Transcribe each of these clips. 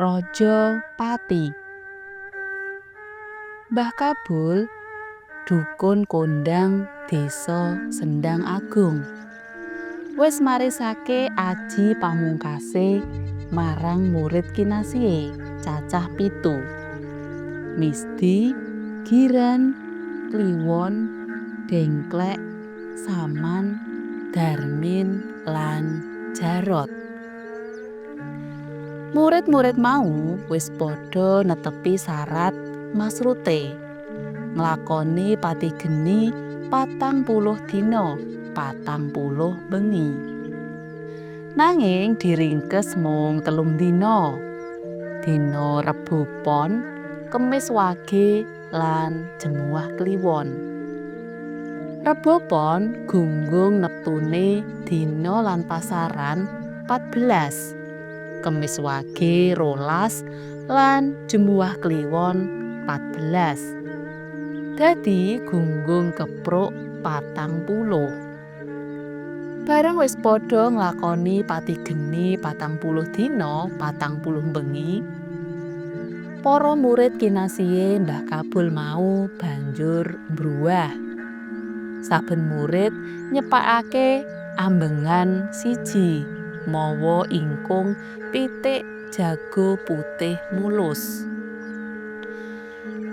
Raja Pati. Mbah Kabul dukun kondang desa Sendang Agung wis marisake aji pamungkase marang murid kinasihe cacah 7. Misdi, Giran, Kliwon, Dengklek, Saman, Darmin lan Jarot. Murid-murid mau wis padha netepi sarat masrute nglakoni pati geni 40 dina 40 bengi. Nanging diringkes mung 3 dina. Dina Rebo Pon, Kemis Wage lan Jemuah Kliwon. Rebo Pon gunggung neptune dina lan pasaran 14. Kemis Wage 12 lan Jemuah Kliwon 14. Dadi gunggung kepruk 40. Bareng wis padha nglakoni pati geni 40 dina 40 bengi, para murid kinasihe Mbah Kabul mau banjur mbruwah. Saben murid nyepakake ambengan siji mawa ingkung pitik jago putih mulus.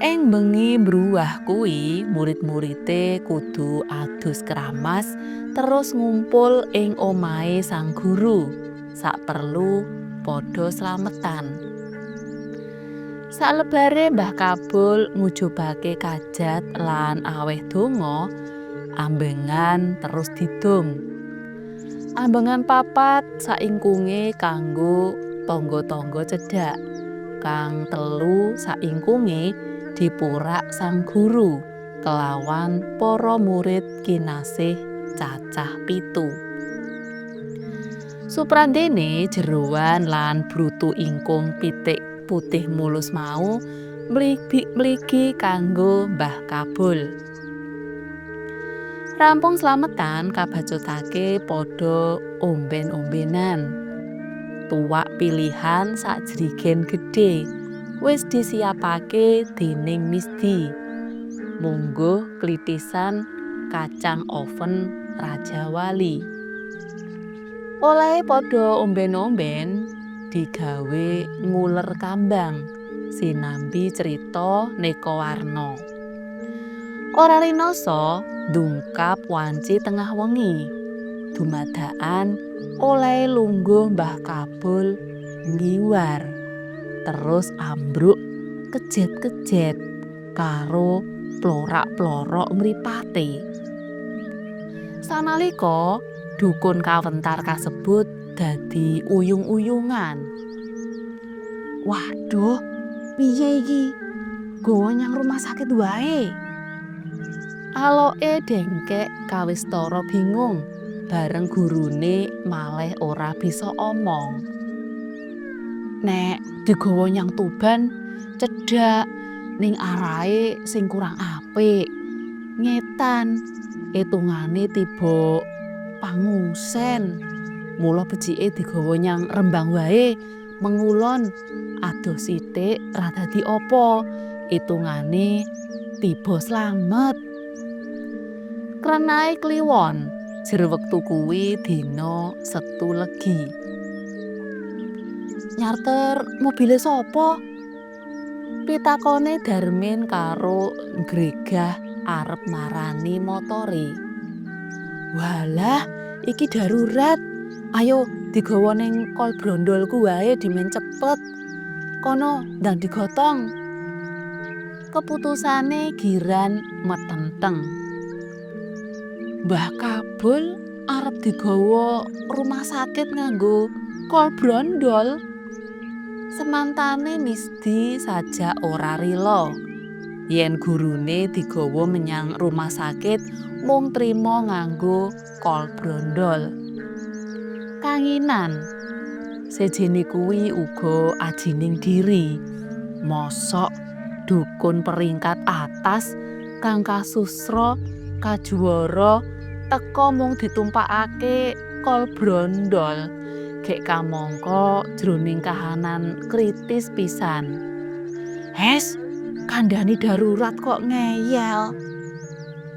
Ing bengi mbruwah kuwi murid-muride kudu adus keramas terus ngumpul ing omahe sang guru saperlu padha slametan. Salebare Mbah Kabul ngujubake kajat lan aweh donga, ambengan terus didum. Ambengan 4 saingkunge kanggo tangga-tangga cedhak, kang 3 saingkunge dipurak sang guru kelawan para murid kinasih cacah 7. Suprandene jeroan lan brutu ingkung pitik putih mulus mau mligi-mligi kanggo Mbah Kabul. Rampung slametan kabacutake padha omben-ombenan. Tuwak pilihan sak jrigen gedhe wis disiapake dening Misdi. Mungguh klitisan kacang oven Raja Wali. Olehe padha omben-omben digawe nguler kambang sinambi crita neka warna. Ora rinasa ndungkap wanci tengah wengi. Dumadakan olehe lungguh Mbah Kabul ngiwar terus ambruk kejet-kejet karo plorak-plorok mripate. Sanalika dukun kawentar kasebut dadi uyung-uyungan. Waduh, piye iki? Gawa nyang rumah sakit wae. Aloke Dengkek kawistara bingung bareng gurune malih ora bisa omong. Nek digawa nyang Tuban cedhak ning arahe sing kurang apik. Ngetan etungane tiba pangusen. Mula becike digawa nyang Rembang wae, mengulon adoh sithik ra dadi apa, etungane tiba slamet. Krenahe kliwon, jer wektu kuwi dina Setu Legi. Nyarter mobile sapa? Pitakone Darmin karo nggregah arep marani motore. Walah, iki darurat. Ayo digawa ning kol brondolku wae dimen cepet. Kono ndang digotong. Keputusane Giran metenteng. Mbah Kabul arep digawa rumah sakit nganggo kol brondol. Semantane Misdi sajak ora rila yen gurune digawa menyang rumah sakit mung trima nganggo kol brondol. Kanginan sejene kuwi uga ajining diri. Mosok dukun peringkat atas kang kasusra kajuwara teka mung ditumpakake kol brondol. Gek kamangka jroning kahanan kritis pisan. Hes, kandhani darurat kok ngeyel.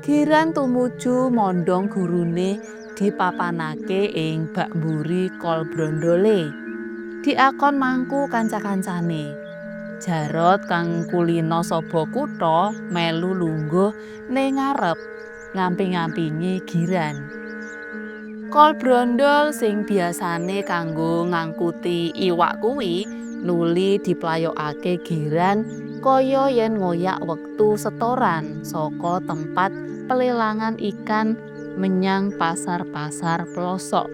Giran tumuju mondhong gurune dipapanake ing bak mburi kol brondole. Diakon mangku kanca-kancane. Jarot kang kulina saba kutha melu lungguh ning ngarep ngamping-ampingi Giran. Kol brondol sing biasane kanggo ngangkuti iwak kuwi nuli diplayokake Giran kaya yen ngoyak wektu setoran saka tempat pelelangan ikan menyang pasar-pasar pelosok.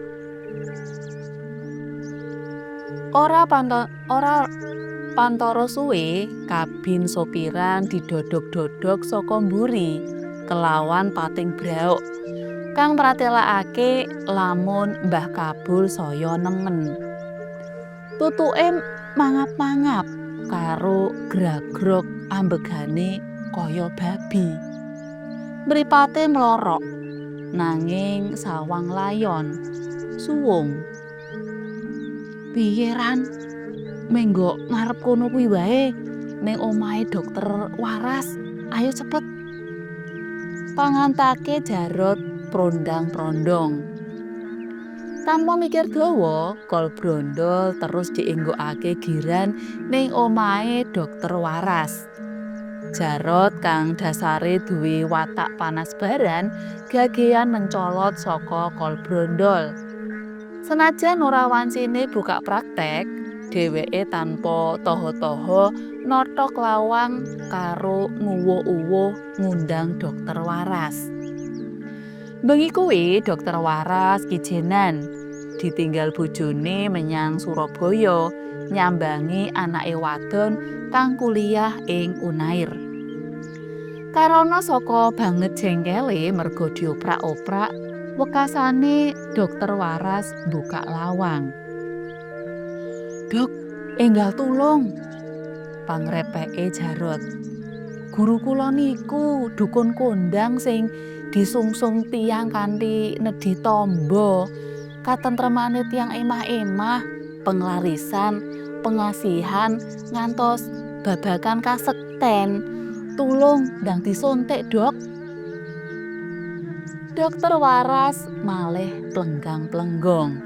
Ora pantara suwe, kabin sopiran didodok-dodok saka mburi kelawan pating brauk kang mratelakake lamun Mbah Kabul saya nemen. Tutuke mangap-mangap karo gragrok ambegane kaya babi. Mripate mlorok nanging sawang layon suwung. Piye Ran? Menggok ngarep kono kuwi wae ning omahe dokter Waras. Ayo cepet. Pangantake Jarot prondang-prondong. Tanpa mikir dawa, kol brondol terus dienggokake Giran ning omahe dokter Waras. Jarot kang dasare duwe watak panas baran, gagean mencolot saka kol brondol. Senajan ora wancine buka praktek, dheweke tanpa taha-taha nothok lawang karo nguwuh-uwuh ngundang dokter Waras. Bengi kuwi dokter Waras kijenan, ditinggal bojone menyang Surabaya nyambangi anake wadon kang kuliah ing Unair. Karana saka banget jengkele merga dioprak-oprak, wekasane dokter Waras buka lawang. Dok, enggal tulung. Pangrepeke Jarot. Guru kula niku dukun kondang sing disungsung tiyang kanthi nedhi tamba, katentremane tiyang emah-emah, penglarisan, pengasihan, ngantos babagan kasekten. Tulung ndang disuntik, Dok. Dokter Waras malih plenggang-plenggong.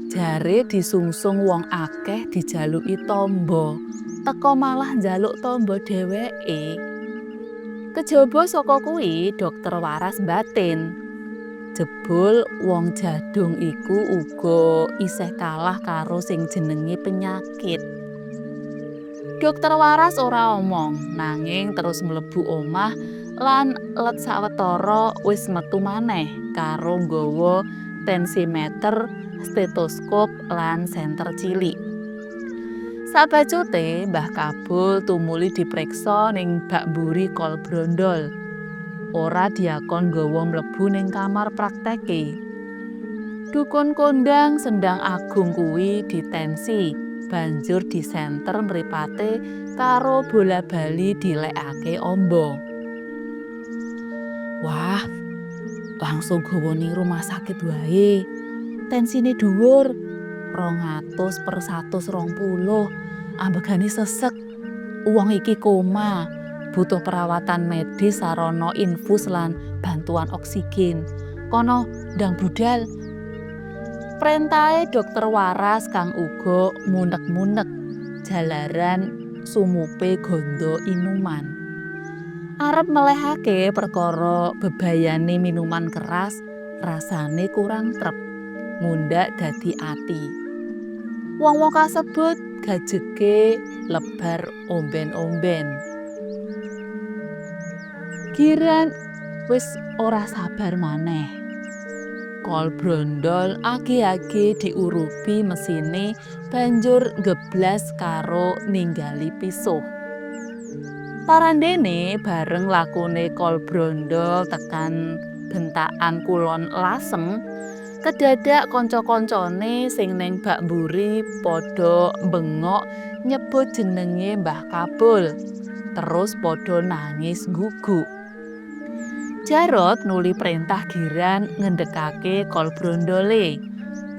Jare disungsung wong akeh dijaluki tamba, teka malah njaluk tamba dheweke. Kejaba saka kuwi dokter Waras mbatin. Jebul wong jadung iku uga isih kalah karo sing jenenge penyakit. Dokter Waras ora omong, nanging terus mlebu omah lan let sawetara wis metu maneh karo nggawa tensimeter, stetoskop lan senter cilik. Sabacute Mbah Kabul tumuli dipriksa ning bak mburi kol brondol. Ora diakon nggawa mlebu ning kamar prakteke. Dukun kondang Sendang Agung kuwi ditensi, banjur disenter mripate karo bola-bali dilekake amba. Wah, langsung gawa ning rumah sakit wae. Tensine dhuwur, 200/120, ambegane sesek. Wong iki koma, butuh perawatan medis sarana infus lan bantuan oksigen. Kono ndang budal. Prentahe dokter Waras kang uga munek-munek jalaran sumupe gondo inuman. Arep melehake perkara bebayane minuman keras, rasane kurang trep, mundhak dadi ati. Wong-wong kasebut gajeke lebar omben-omben. Giran wis ora sabar maneh. Kol brondol age-age diurupi mesine banjur ngeblas karo ninggali pisuh. Parandene bareng lakune kol brondol tekan bentakan kulon Lasem, kedadak kanca-kancane sing ning bak mburi padha bengok nyebut jenenge Mbah Kabul, terus padha nangis ngguguk. Jarot nuli perintah Giran ngendhekake kol brondole.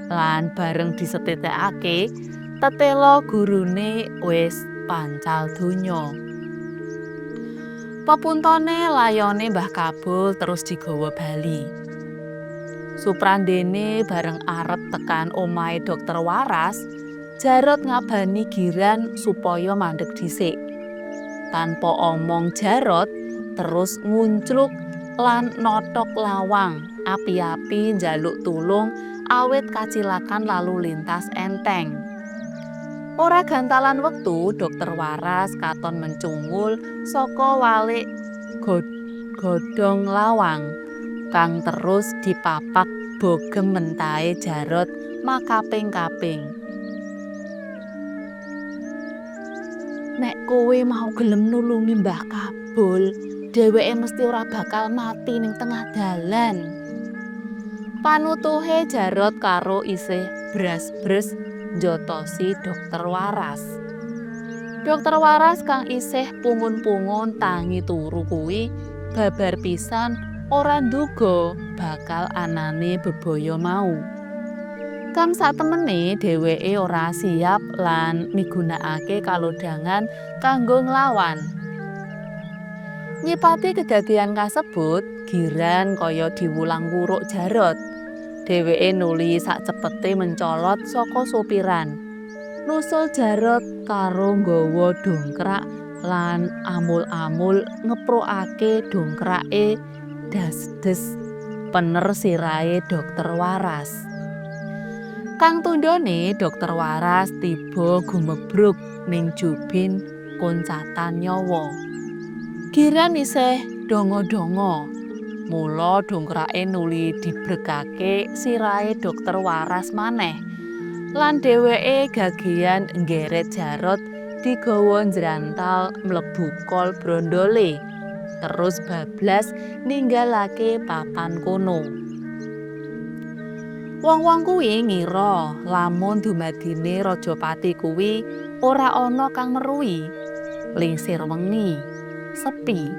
Lan bareng disetetekake, tetela gurune wis pancal donya. Pepuntone layone Mbah Kabul terus digawa bali. Suprandene bareng arep tekan omahe Dokter Waras, Jarot ngabani Giran supaya mandeg dhisik. Tanpa omong Jarot terus nguncluk lan nothok lawang api-api njaluk tulung awit kacilakan lalu lintas enteng. Ora gantalan wektu, Dokter Waras katon mencungul saka walik godhong lawang kang terus dipapak bogem mentahe Jarot makaping-kaping. Nek kowe mau gelem nulungi Mbah Kabul, dheweke mesti ora bakal mati ning tengah dalan. Panutuhe Jarot karo isih bras-bres njotosi Dokter Waras. Dokter Waras kang isih pungun-pungun tangi turu kuwi babar pisan ora nduga bakal anane bebaya mau. Kang satemene dheweke ora siap lan migunakake kalodhangan kanggo nglawan. Nyipati kedadean kasebut, Giran kaya diwulang wuruk Jarot. Dheweke nuli sacepete mencolot saka sopiran. Nusul Jarot karo nggawa dongkrak lan amul-amul ngeprokake dongkrake das-des pener sirahe Dokter Waras. Kang tundhone Dokter Waras tiba gumebruk ning jubin koncatan nyawa. Giran isih donga-donga. Mula dongkrake nuli dibrekake sirahe Dokter Waras maneh. Lan dheweke gagian nggeret Jarot digawa njrantal mlebu kol brondole. Terus bablas ninggalake papan kono. Wong-wong kuwi ngira lamun dumadine Rajapati kuwi ora ana kang meruhi. Lingsir wengi, sepi.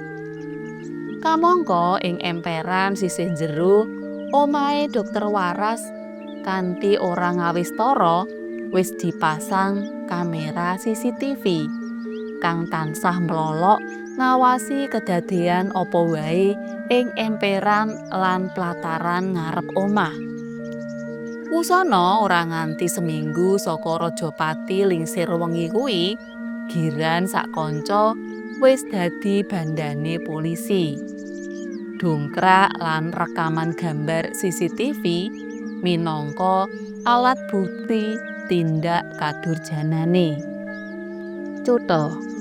Kamangka ing emperan sisih jero omahe Dokter Waras kanthi ora ngawistara wis dipasang kamera CCTV kang tansah mlolok ngawasi kedadean apa wae ing emperan lan plataran ngarep omah. Wusana ora nganti seminggu saka Rajapati lingsir wengi kuwi, Giran sak kanca wis dadi bandane polisi. Dongkrak lan rekaman gambar CCTV minangka alat bukti tindak kadurjanane. Cutha.